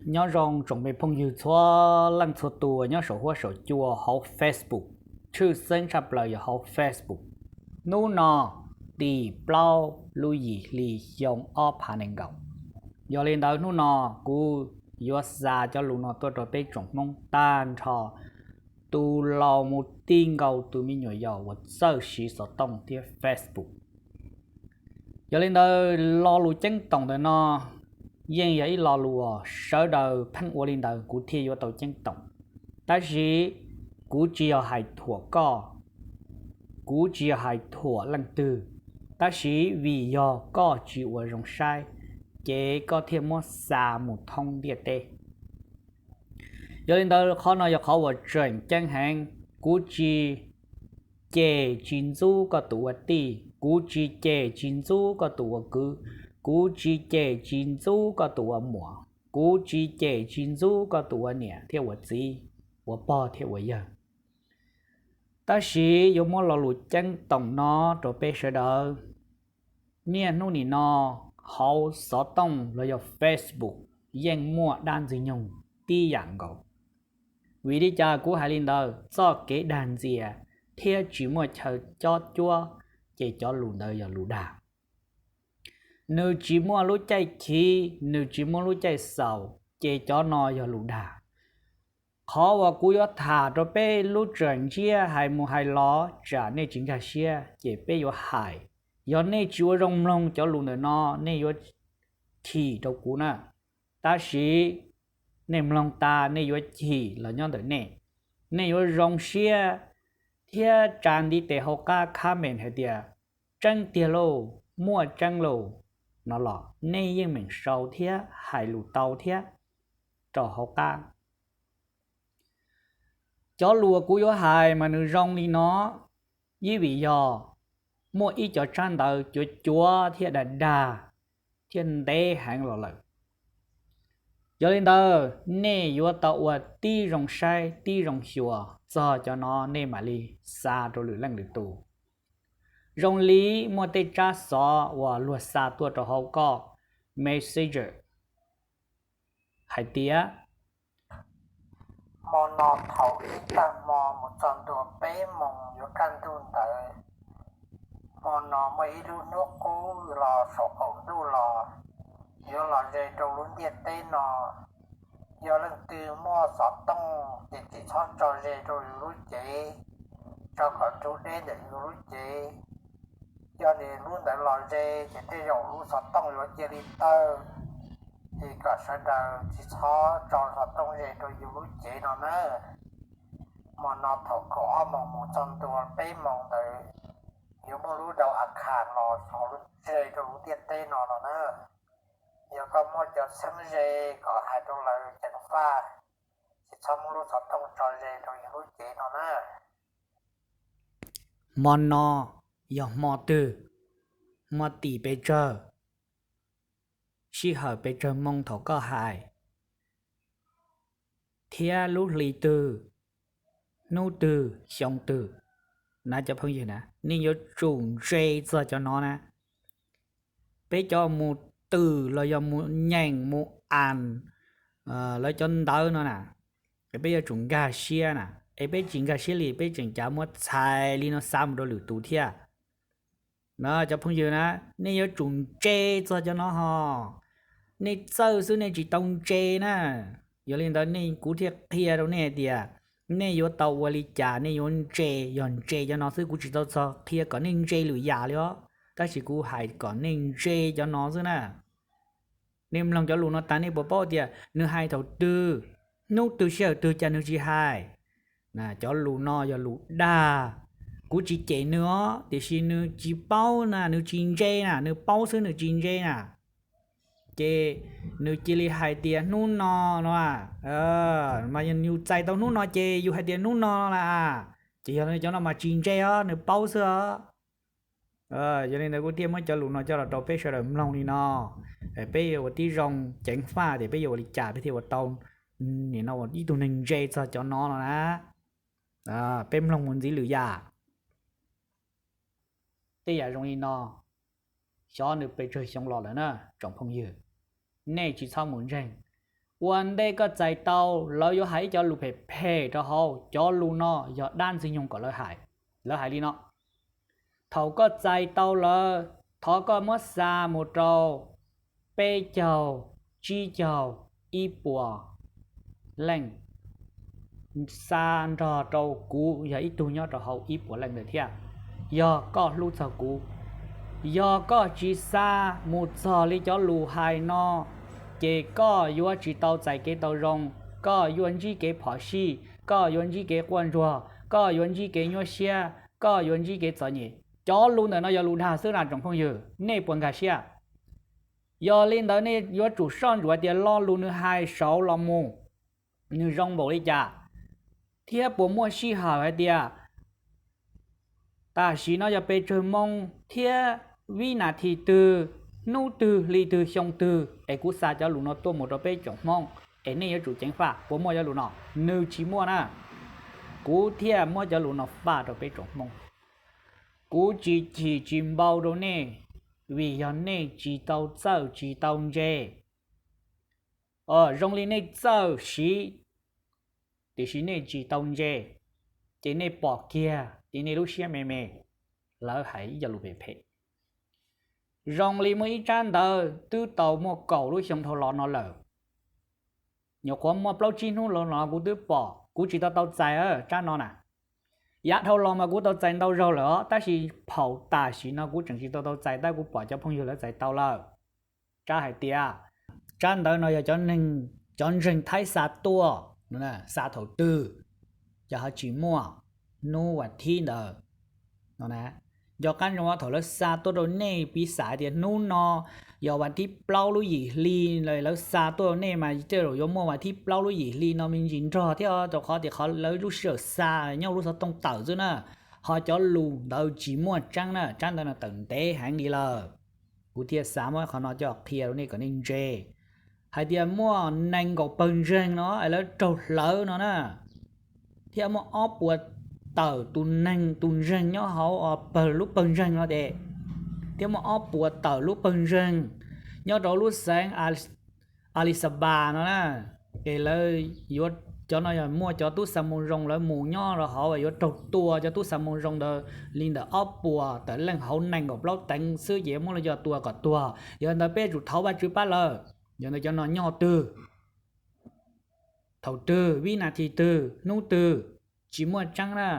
Nyob zoo tsoom me phooj ywg txhua leej txhua tus nyob saum huab saum cua hauv Facebook, tshwj xeeb tshaj plaws yog hauv Facebook. Hnub no tim plaub lub yim hli xyoo ob phav nees nkaum. Yog li ntawd hnub no kuv yuav xa cov lus no tuaj rau peb tsoom Hmoob tag nrho, tus laus mus ti nkaus tus me nyuam yaus uas txawj siv xov tooj thiab Facebook. Yog li ntawd lo lus ceeb toom ntawm no yeej yog ib lo lus uas sawv daws pheej ua li ntawd kuv thiaj yuav tau ceeb toom. Tab sis kuv tsis yog hais thuam koj, kuv tsis yog hais thuam leej twg, tab sis vim yog koj tsis ua zoo saib, ces koj thiaj muab xa mus thoob ntiaj teb. Yog li ntawd qhov no yog qhov uas tseem ceeb heev. Kuv tsis cem tsis ntxub koj tus ua tij, kuv tsis cem tsis ntxub koj tus ua kwv, kuv tsis cem tsis ntxub koj tus ua muam, kuv tsis cem tsis ntxub koj tus ua niam thiab ua txiv, ua pog thiab ua yawg. Tab sis yuav muab lo lus ceeb toom no rau peb sawv daws. Niaj hnub nim no hauv xov tooj los yog Facebook yeej muaj dab ntxwg nyoog tib yam nkaus. Vim li cas kuv hais li ntawd? Txoj kev dag ntxias thiab tsis muaj chaw cob cuab, ces cov lus ntawd yog lus dag. Nws tsis muaj lub caij chiv, nws tsis muaj lub caij xaus, ces cov no yog lus dag. Qhov uas kuv yuav tham rau peb lub tseem ntsiab hais mus hais los, tsam nej tsis nkag siab ces peb yuav hais. Yog nej tsis ua zoo mloog cov lus ntawm no, nej yuav chim rau kuv na. Tab sis nej mloog tas nej yuav chim los nyob ntawm nej. Nej yuav zoo siab thiab tsa ntiv tes hauv qab comment hais tias, tseeb tiag lauj, muaj tseeb lauj, no los nej yeej meem sau thiab hais lus tau thiab rau hauv qab. Cov lus uas kuv yuav hais mas nws zoo li no, ib vim yog muaj ib cov tsab ntawv cuav cuav thiab dag dag thiab ntev heev los lawm. Yog li ntawd nej yuav tau ua tib zoo saib tib zoo xyuas txog cov no nej mam li xa rau lwm leej lwm tus. Zoo li muaj tej tsab xov uas luag xa tuaj rau hauv koj Messenger hais tias, hmo no thaum ib tag hmo mus txog ntua peb moos yuav kaj ntug ntawd, hmo no muaj ib lub hnub qub los saum qaum ntuj los, yuav los ze rau lub ntiaj teb no. Yog leej twg muaj xov tooj ces tsis txhob tso ze rau yus lub cev, tso kom rub deb ntawm yus lub cev. Yog nws lub ntawd los ze ces tej zaum lub xov tooj yuav cia li tawg, ces kom sawv daws tsis txhob tso xov tooj ze rau yus lub cev no na. Hmo no thaum kaum ob moos mus txog ntua peb moos ntawd, yuav muaj lub dau a khas los xov ze rau lub ntiaj teb no no na. Yog koj muaj cov xeeb ze kom hais rau lawv ceev faj, tsis txhob muab lub xov tooj tso ze rau yus lub cev no na. Hmo no yog hmo twg, hmo tim pes tsawg, sij hawm pes tsawg moo thaum koj hais, thiab lub hli twg, hnub twg, xyoo twg na cov phooj ywg na, nej yuav tsum ntse txog cov no na. Peb cov mus twm los yog mus nyeem mus as lawv cov ntawv no na, es peb yuav tsum nkag siab na. Es peb tsis nkag siab li peb tseem cav muab txhais li no xa mus rau lwm tus thiab. Cov phooj ywg na, nej yuav tsum ntse txog cov no hos. Nej txawj xwb nej tsis tau ntse na. Yog li ntawd nej, kuv thiaj qhia rau nej hais tias nej yuav tau ua li cas nej yuav ntse. Yog ntse cov no xwb, kuv tsis tau txog qhia kom nej ntse lwm yam li os, tab sis kuv hais kom nej ntse cov no xwb na. Nej mloog cov lus no tas nej puas paub tias nws hais thaum twg, hnub twg sij hawm twg cas nws tsis hais? Cov lus no yog lus dag. Kuv tsis cem nws os, tiam sis nws tsis paub na, nws tsis ntse na, nws paub xwb nws tsis ntse na. Ces nws cia li hais tias hnub no no, mas yog yus txais tau hnub no ces yus hais tias hnub no no las. Ces yog cov no mas tsis ntse os, nws paub xwb os. Yog li ntawd kuv thiaj muab cov lus no coj los rau peb sawv daws mloog li no. Peb yuav ua tib zoo ceev faj tias peb yuav ua li cas peb thiaj ua tau, nim no ua ib tug neeg ntse txog cov no no na. Peb mloog mus ntxiv lwm yam. Tej yam zoo li no, xyov nws pes tsawg xyoo los lawm na tsoom phooj ywg. Nej tsis txhob mus ntseeg, Ua ntej koj txais tau, lawv yuav hais ib cov lus phem phem rau hauv. Cov lus no yog dab ntxwg nyoog kom lawv hais. Lawv hais li no: Thaum koj txais tau lawm, thov koj muab xa mus rau peb caug, tsib caug, ib puas leej. Xa nrog rau kuv yog ib tug nyob rau hauv ib puas leej ntawd thiab, yog koj hlub txog kuv. Yog koj tsis xa mus txog li cov lus hais no, ces koj yuav tsis tau txais kev tau zoo, koj yuav ntsib kev phom sij, koj yuav ntsib kev quaj ntsuag, koj yuav ntsib kev nyuaj siab, koj yuav ntsib kev txom nyem. Cov lus ntawm no yog lus dag xwb na tsoom phooj ywg, nej puas nkag siab? Yog li ntawd nej yuav tsum soj ntsuam tias lo lus nws hais saud los mus nws zoo npaum li cas, thiab puas muaj sij hawm hais tias tam sim no yog pes tsawg moo thiab vib nas this twg, hnub twg, hli twg, xyoo twg es kuv xa cov lus no tuaj mus rau peb tsoom Hmoob, es nej yuav tsum ceev faj. Puas muaj cov lus no? Nws tsis muaj na. Kuv thiaj muab cov lus no faj rau peb tsoom Hmoob. Kuv tsis chim tsis npau rau nej, vim yog nej tsis tau txawj tsis tau ntse. Zoo li nej txawj siv, tiam sis nej tsis tau ntse, ces nej pom kiag ces nej lub siab me me. Lawv hais ib co lus phem phem. Zoo li muaj ib tsab ntawv twb tau muaj kaum lub xyoo dhau los no lawm. Nyuam qhuav muaj plaub tsib hnub los no kuv twb pom, kuv tsis tau tau txais tsab no na. Yav dhau los mas kuv tau txais ntau zaug lawm os, tab sis thaum tam sim no kuv tseem tsis tau tau txais, tab kuv pom cov phooj ywg lawv txais tau lawm. Tsab hais tias, tsab ntawv no yog cov ntseeg Thaib xa tuaj, xa thaum twg, ces ho tsis muaj hnub vas thib ntawd. Nco qab ntsoov thaum lawv xa tuaj rau nej, piv xam tias hnub no yog vas thib plaub lub yim hli, lawv xa tuaj rau nej mas tej zaum yuav muaj vas thib plaub lub yim hli no me ntsis nrog thiab, rau qhov tias qhov lawv lub sij hawm xa nyob lub xov tooj tawm xwb na. Ho cov lus ntawd tsis muaj tseeb na, tsab ntawv no tawm ntev heev li lawm. Kuv thiaj xav muab qhov no coj qhia rau nej kom nej ntse, hais tias muaj nees nkaum pawg ntseeg no es lawv raug hlawv no na, thiab muaj ob puas tawm tus neeg tus ntseeg nyob hauv pawg lub pawg ntseeg no ces, thiab muaj ob puas tawm lub pawg ntseeg nyob rau lub xeev Alisabas no na. Es lawv yuav, cov no yog muaj cov tub xa moo zoo lawv mus nyob rau hauv, yuav raug tua cov tub xa moo zoo ntawd li ntawm ob puas tawm leej hauv nees nkaum plaub teev xwb ces muab lawv coj tua kom tuag. Yog ntawd peb yuav tsum thov Vajtswv pab lawv. Yog ntawd cov no nyob twg, thaum twg, vib nas this twg, hnub twg, tsis muaj tseeb na.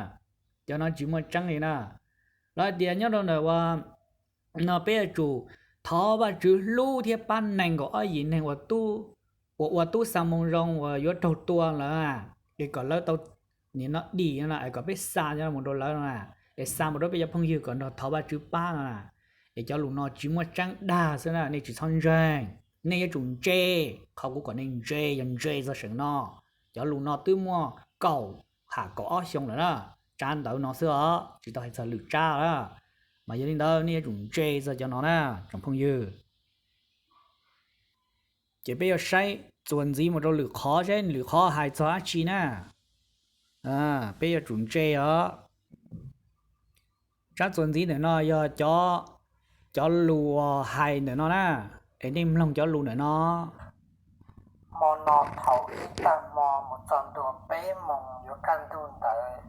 Cov no tsis muaj tseeb li na. Lawv hais tias nyob rau ntawm ua no peb yuav tsum thov Vajtswv hlub thiab pab nees nkaum ob yim neeg uas ua tub xa moo zoo uas yuav raug tua lawm, es kom lawv tau nim no dim no es kom peb xa mus rau lawv no na, es xa mus rau peb cov phooj ywg kom nrog thov Vajtswv pab no na. Es cov lus no tsis muaj tseeb dag xwb na, nej tsis txhob ntseeg. Nej yuav tsum ntse, qhov kuv kom nej ntse yog ntse txog seem no. Cov lus no twb muaj kaum, ham kaum ob xyoo lawm na. Tsab ntawv no xwb os, tsis tau hais txog lwm tsab na. Mas yog li ntawd nej yuav tsum ntse txog cov no na, tsoom phooj ywg. Ces peb yuav saib txuas ntxiv mus rau lwm qhov, saib lwm qhov hais txog dab tsi na. Peb yuav tsum ntse os. Tsab txuas ntxiv ntawm no yog cov lus uas hais ntawm no na, es nej mloog cov lus ntawm no. Hmo no thaum ib tag hmo mus txog ntua peb moos yuav kaj ntug ntawd,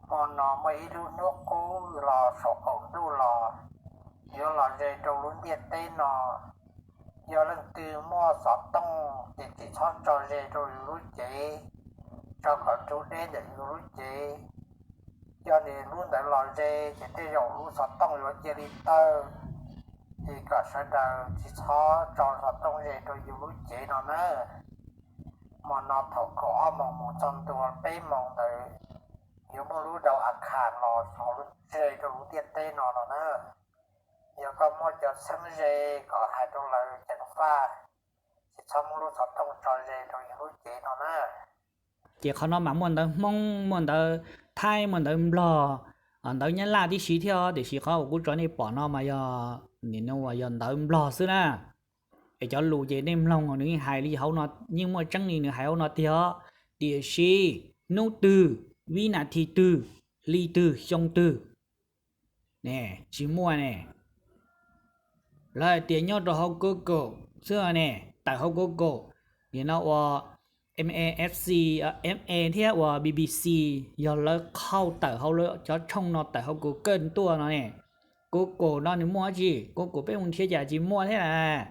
hmo no muaj ib lub hnub qub los saum qaum ntuj los, yuav los ze rau lub ntiaj teb no. Yog leej twg muaj xov tooj ces tsis txhob tso ze rau yus lub cev, tso kom rub deb ntawm yus lub cev. Yog nws lub ntawd los ze ces tej zaum lub xov tooj yuav cia li tawg, es kom sawv daws tsis txhob tso xov tooj ze rau yus lub cev no na. Hmo no thaum kaum ob moos mus txog ntua peb moos ntawd, yuav muaj lub dau a khas los saum lub ze rau lub ntiaj teb no no na. Yog koj muaj cov xeeb ze kom hais rau lawv ceev faj, tsis txhob muab lub xov tooj tso ze rau yus lub cev no na. Ces qhov no mas muaj ntawv Hmoob, muaj ntawv Thaib, muaj ntawv Nplog, ntawv Nyab Laj tib si thiab, tiam sis qhov uas kuv tso nej pom no mas yog, nim no uas yog ntawv Nplog xwb na. Es cov lus ces nej mloog nws yeej hais li hauv no, yeej muaj tseeb li nws hais hauv no tiag, tiam sis hnub twg, vib nas this twg, hli twg, xyoo twg, tsis muaj ne. Lawv hais tias nyob rau hauv Google xwb ne, tawm hauv Google, Nim no uas M A F C, M A thiab uas B B C, yog lawv qhau tawm hauv cov tshooj no tawm hauv Google tuaj no ne, Google no nws muaj dab tsi? Google peb mus nrhiav cas tsis muaj thiab na.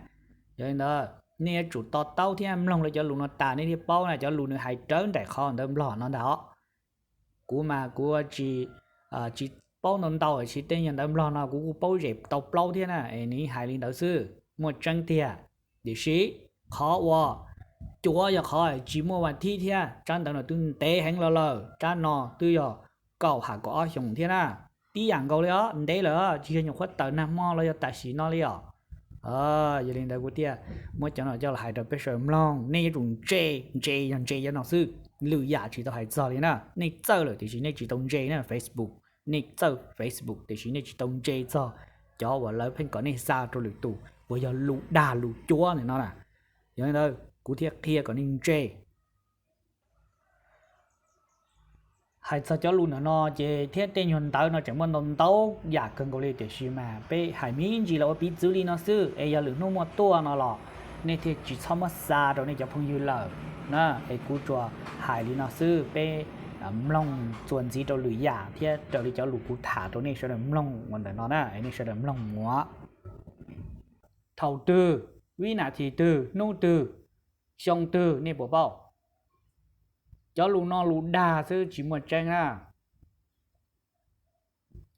Yog li ntawd nej yuav tsum to taub thiab mloog lawv cov lus no tas nej thiaj paub na. Cov lus nws hais rawv nraim qhov ntawv Nplog no ntag os. Kuv mas kuv tsis, tsis paub ntau ntau, tsis tej nyuag ntawv Nplog no kuv kuj paub zem tau plaub thiab na, es nws hais li ntawd xwb, muaj tseeb tiag. Tiam sis qhov uas cuav yog qhov tsis muaj vas thib thiab, tsab ntawv no twb ntev heev los lawm, tsab no twb yog kaum ha kaum ob xyoos thiab na. Tib yam nkaus li os, ntev lawm, tsis yog nyuam qhuav tawm nag hmo los yog tam sim no li os. Yog li ntawd kuv thiaj muab cov no coj los hais rau peb sawv daws mloog, nej yuav tsum ntse, ntse yog ntse cov no xwb, lwm yam tsis tau hais txog li na. Nej txawj lawm tiam sis nej tsis tau ntse na Facebook, nej txawj Facebook tiam sis nej tsis tau ntse txog cov uas lawv pheej kom nej xa rau lwm tus uas yog lus dag lus cuav ntawm no na. Yog li ntawd kuv thiaj qhia kom nej ntse. Hais txog cov lus ntawm no ces thiab tej nyuag ntawv no tseem muaj ntau ntau yam kawg nkaus li, tiam sis mas peb hais me ntsis los ua piv txwv li no xwb, es yog lwm hnub muaj tuaj no los nej thiaj tsis txhob muab xa rau nej cov phooj ywg lawm na. Es kuv tsuas hais li no xwb, peb mloog txuas ntxiv rau lwm yam thiab raws li cov lus kuv tham rau nej sawv daws mloog ua ntawm no na, es nej sawv daws mloog mus. Thaum twg, vib nas this twg, hnub twg, xyoo twg nej puas paub? Cov lus no lus dag xwb tsis muaj tseeb na.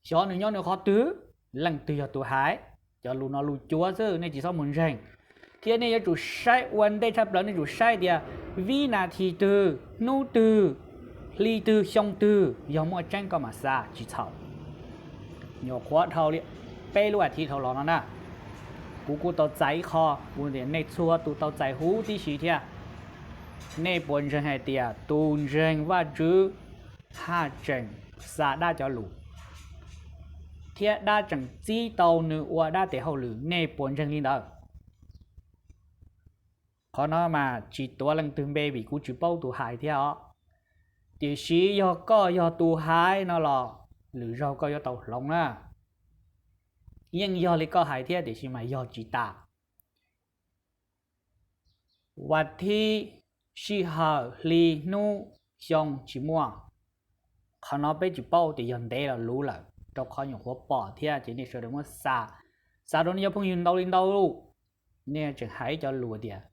Xyov nws nyob nws qhov twg, leej twg yog tus hais, cov lus no lus cuav xwb nej tsis txhob mus ntseeg. Thiab nej yuav tsum saib ua ntej tshaj plaws, nej tsum saib tias vib nas this twg, hnub twg, hli twg, xyoo twg, yog muaj tseeb koj mam xa, tsis txhaum. Nyuam qhuav dhau li peb lub as thiv dhau los no na, kuv kuj tau txais ib qho, kuv tias nej txhua tus tau txais huv tib si thiab. Nej puas ntseeg hais tias tus ntseeg Vajtswv haj tseem xa dab cov lus, thiab dab tseem txib tau nws ua dab tes hauj lwm? Nej puas ntseeg li ntawd? Qhov no mas tsis tuav leej twg npe vim kuv tsis paub tus hais thiab os. Tiam sis yog koj yog tus hais no los lwm zaug koj yuav tau hloov na. Yeej yog li koj hais thiab tiam sis mas yog tsis tas. Vas thib, sij hawm, hli, hnub, xyoo tsis muaj. Qhov no peb tsis paub tias yog ntev los luv lawm, rau qhov nyuam qhuav pom thiab ces nej sawv daws muab xa, xa rau nej cov phooj ywg ntau li ntau lus. Nej tseem hais cov lus tias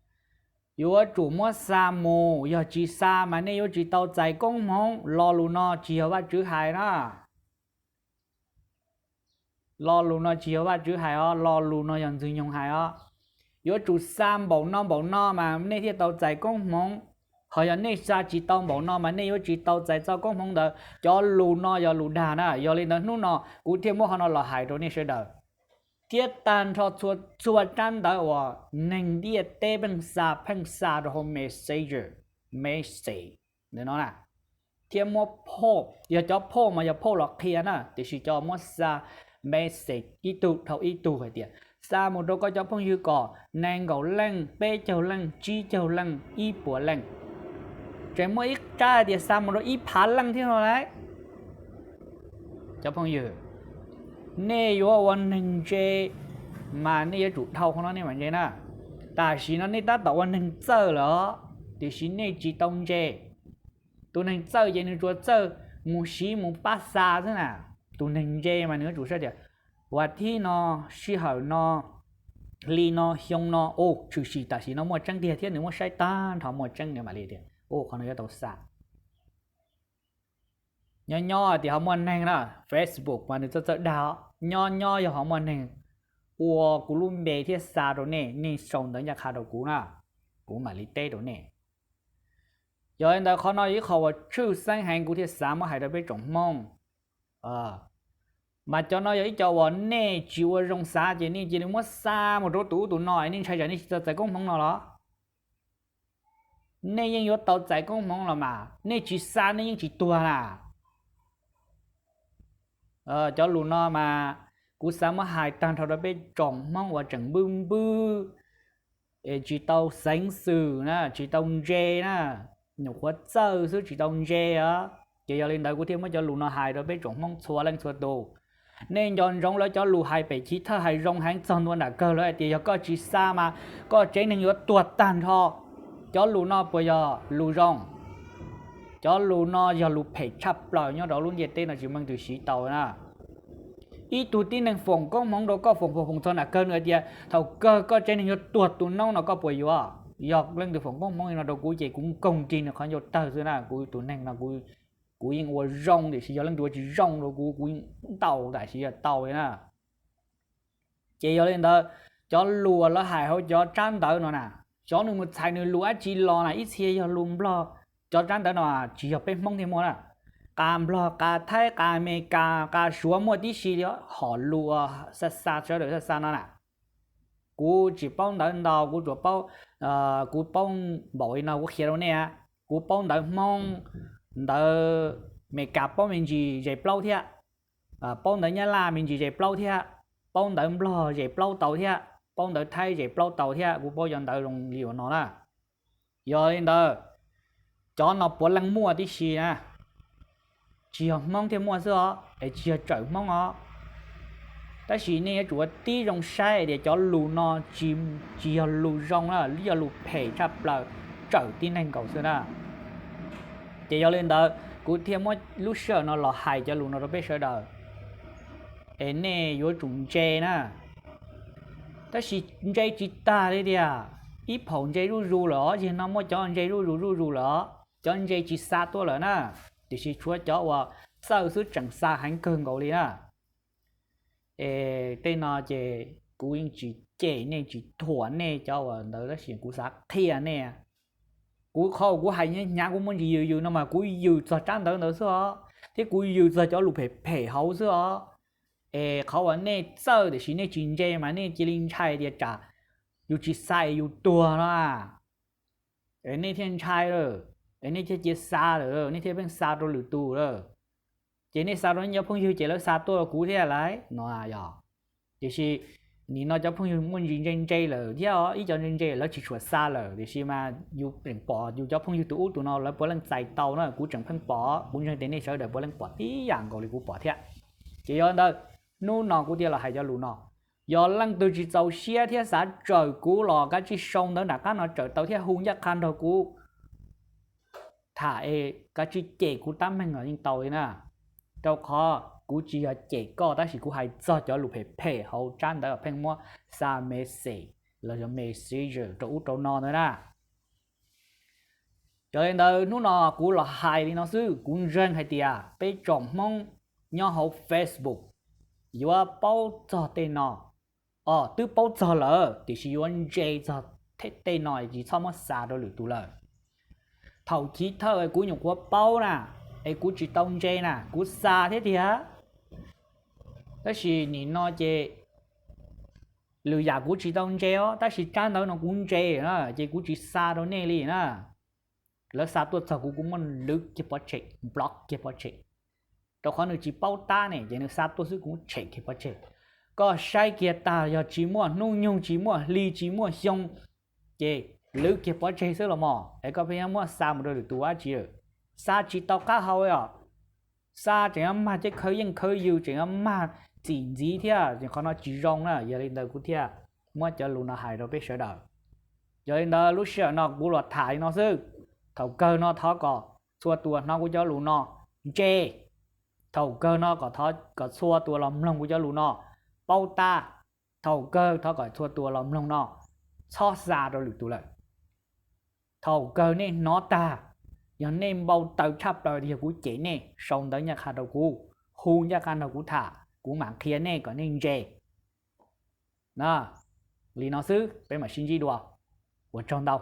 yuav tsum muab xa mus, yog tsis xa mas nej yuav tsis tau txais koob hmoov, lo lus no tsis yog Vajtswv hais na. Lo lus no tsis yog Vajtswv hais os, lo lus no yog Ntxwg Nyoog hais os. Yuav tsum xa npaum no npaum no mas nej thiaj tau txais koob hmoov, ho yog nej xa tsis tau npaum no mas nej yuav tsis tau txais txoj koob hmoov ntawd. Cov lus no yog lus dag na. Yog li ntawd hnub no kuv thiaj muab qhov no los hais rau nej sawv daws, thiab tag nrho txhua txhua tsab ntawv uas neeg ntiaj teb pheej xa, pheej xa rau hauv Messenger, message ntawm no na, thiab muab phauj, yog cov phauj mas yog phauj los qhia na, tiam sis cov muab xa message ib tug dhau ib tug hais tias xa mus rau koj cov phooj ywg kom nees nkaum leej, peb caug leej, tsib caug leej, ib puas leej, tseem muaj ib tsab hais tias xa mus rau ib phav leej thiab no lauj. Cov phooj ywg, nej yuav ua neeg ntse mas nej yuav tsum dhau qhov no nej mam ntse na. Tam sim no nej tab tom ua neeg txawj lawm os, tiam sis nej tsis tau ntse. Tus neeg txawj ces nws tsuas txawj mus siv mus pab xa xwb na. Tus neeg ntse mas nws yuav tsum saib tias vas thib no, sij hawm no, hli no, xyoo no, ua tshwm sim tam sim no muaj tseeb tiag thiab nws muab saib tag nrho muaj tseeb nws mam li tias ua qhov no yuav tau xa. Nyob nyob tias ho muaj neeg na, Facebook mas nws txawj txawj dag os, nyob nyob yog ho muaj neeg ua kuv lub npe thiab xa rau nej, nej sau ntawv ncaj qha rau kuv na, kuv mam li teb rau nej. Yog li ntawd qhov no yog ib qho uas tshwj xeeb heev kuv thiaj xav muab hais rau peb tsoom Hmoob. Mas cov no yog ib co uas nej tsis ua zoo xav ces nej cia li muab xa mus rau tus ub tus no, nej ntshai tsam nej tsis tau txais koob hmoov no los? Nej yeej yuav tau txais koob hmoov los mas, nej tsis xa nej yeej tsis tuag na. Cov lus no mas kuv xav muab hais tag nrho rau peb tsoom Hmoob uas tseem npwb npwb, es tsis tau xeev xwm na, tsis tau ntse na, nyuam qhuav txawj xwb tsis tau ntse os. Ces yog li ntawd kuv thiaj muab cov lus no hais rau peb tsoom Hmoob txhua leej txhua tus. Nej nco ntsoov lawv cov lus hais pem chiv thawj hais zoo heev txog ntua nram kawg, lawv hais tias yog koj tsis xa mas koj tsev neeg yuav tuag tag nrho. Cov lus no puas yog lus zoo? Cov lus no yog lus phem tshaj plaws nyob rau lub ntiaj teb no tsis muaj leej twg siv tau na. Ib tug tib neeg foom koob hmoov rau koj foom foom foom txog nram kawg nws tias thaum kawg koj tsev neeg yuav tuag tu noob no koj puas yuav? Yog leej twg foom koob hmoov li no rau kuv ces kuv nkoog nrig nws qhov ncauj tawg xwb na. Kuv tus neeg no kuv yeej ua zoo tiam sis yog leej twg ua tsis zoo rau kuv kuv yeej ntaus tam sis yog tau li na. Ces yog li ntawd, cov lus lawv hais hauv cov tsab ntawv no na, xyov nws mus txhais nws lus dab tsi los na, ib txhia yog lus Nplog. Cov tsab ntawv no tsis yog peb Hmoob thiaj muaj na, qas Nplog, qas Thaib, qas Amelikas, qas Suav muaj tib si li. Hom lus xa xa sawv daws xa xa no na, kuv tsis paub ntawv ntau, kuv tsuas paub, kuv paub npaum li no kuv qhia rau nej. Kuv paub ntawv Hmoob, ntawv Amelikas paub me ntsis zes plaub thiab, paub ntawv Nyab Laj me ntsis zes plaub thiab, paub ntawv Nplog zes plaub tau thiab, paub ntawv Thaib zes plaub tau thiab, kuv paub cov ntawv zoo li ua no na. Yog li ntawd, cov no puav leej muaj tib si na, tsis yog Hmoob thiaj muaj xwb os, es tsis yog tsawm Hmoob os. Tab sis nej yuav tsum ua tib zoo saib tias cov lus no tsis yog lus zoo na, yog lus phem tshaj plaws, tsawm tib neeg nkaus xwb na. Ces yog li ntawd kuv thiaj muab lub sij hawm no los hais cov lus no rau peb sawv daws, es nej yuav tsum ntse na. Tab sis ntse tsis tag li tiag, ib phaum ntse zuj zus lawm os, yog no muaj cov ntse zuj zus zuj zus lawm os, cov ntse tsis xa tuaj lawm na, tiam sis tshuav cov uas txawj xwb tseem xa heev kawg nkaus li na. Es tej no ces kuv yeej tsis cem nej tsis thuam nej cov uas ntawd tab sis kuv xav qhia nej. Kuv qhov kuv hais hnyav kuv muaj ntsis yws yws no mas kuv yws txog tsab ntawv ntawd xwb os, thiab kuv yws txog cov lus phem phem hauv xwb os. Es qhov uas nej txawj tiam sis nej tsis ntse mas nej cia li ntshai tias tsam yus tsis xa es yus tuag no. Es nej thiaj ntshai lawm, es nej thiaj cia xa lawm, nej thiaj pheej xa rau lwm tus lawm. Ces nej xa rau nej cov phooj ywg ces lawv xa tuaj rau kuv thiab lauj no yog. Tiam sis nim no cov phooj ywg muaj ntsis ntse ntse lawm thiab os, ib cov ntse ntse lawv tsis tshua xa lawm, tiam sis mas yus tseem pom yus cov phooj ywg tus ub tus no lawv puav leej txais tau na, kuv tseem pheej pom, kuv ntseeg tias nej sawv daws puav leej pom tib yam nkaus li kuv pom thiab. Ces yog li ntawd, hnub no kuv thiaj los hais cov lus no. Yog leej twg tsis txaus siab thiab xav tsawm kuv los kav tsij sau ntawv nram qab no tsawm tau thiab hu ncaj qha nrog kuv tham es kav tsij cem kuv tab meeg los yeej tau li na. Rau qhov kuv tsis yog cem koj tab sis kuv hais txog cov lus phem phem hauv tsab ntawv pheej muab xa message los yog messenger rau ub rau no ntawd na. Yog li ntawd hnub no kuv los hais li no xwb, kuv ntseeg hais tias peb tsoom Hmoob nyob hauv Facebook yuav paub txog tej no. Os, twb paub txog lawm tiam sis yuav ntse txog tej no tsis txhob muab xa rau lwm tus lawm. Thaum chiv thawj kuv nyuam qhuav paub na, es kuv tsis tau ntse na, kuv xa thiab tiag. Tab sis nim no ces lwm yam kuv tsis tau ntse os, tab sis tsab ntawv no kuv ntse na, ces kuv tsis xa rau nej li na. Lawv xa tuaj txog kuv, kuv muab lwv kiag pov tseg, block kiag pov tseg. Rau qhov nws tsis paub tab ne, ces nws xa tuaj xwb kuv tshem kiag pov tseg. Koj saib kiag tag yog tsis muaj hnub nyoog, tsis muaj hli, tsis muaj xyoo, ces lwv kiag pov tseg xwb los mog, es koj pheej yuav muab xa mus rau lwm tus dab tsi lawm. Xa tsis tau qab hau os. Xa tseem yuav mag cev khawv yeej khawv yws, tseem yuav mag txim ntxiv thiab, qhov no tsis zoo na. Yog li ntawd kuv thiaj muab cov lus no hais rau peb sawv daws. Yog li ntawd lub sij hawm no kuv los tham li no xwb. Thaum kawg no thov kom txhua tus hnov kuv cov lus no ntse. Thaum kawg no kom txhua tus los mloog kuv cov lus no paub tab. Thaum kawg thov kom txhua tus los mloog no txhob xa rau lwm tus lawm. Thaum kawg nej hnov tag, yog nej npau taws tshaj plaws yog kuv cem nej, sau ntawv ncaj qha rau kuv, hu ncaj qha nrog kuv tham, kuv mam qhia nej kom nej ntse. Li no xwb, peb mam sib ntsib dua. Ua tsaug ntau.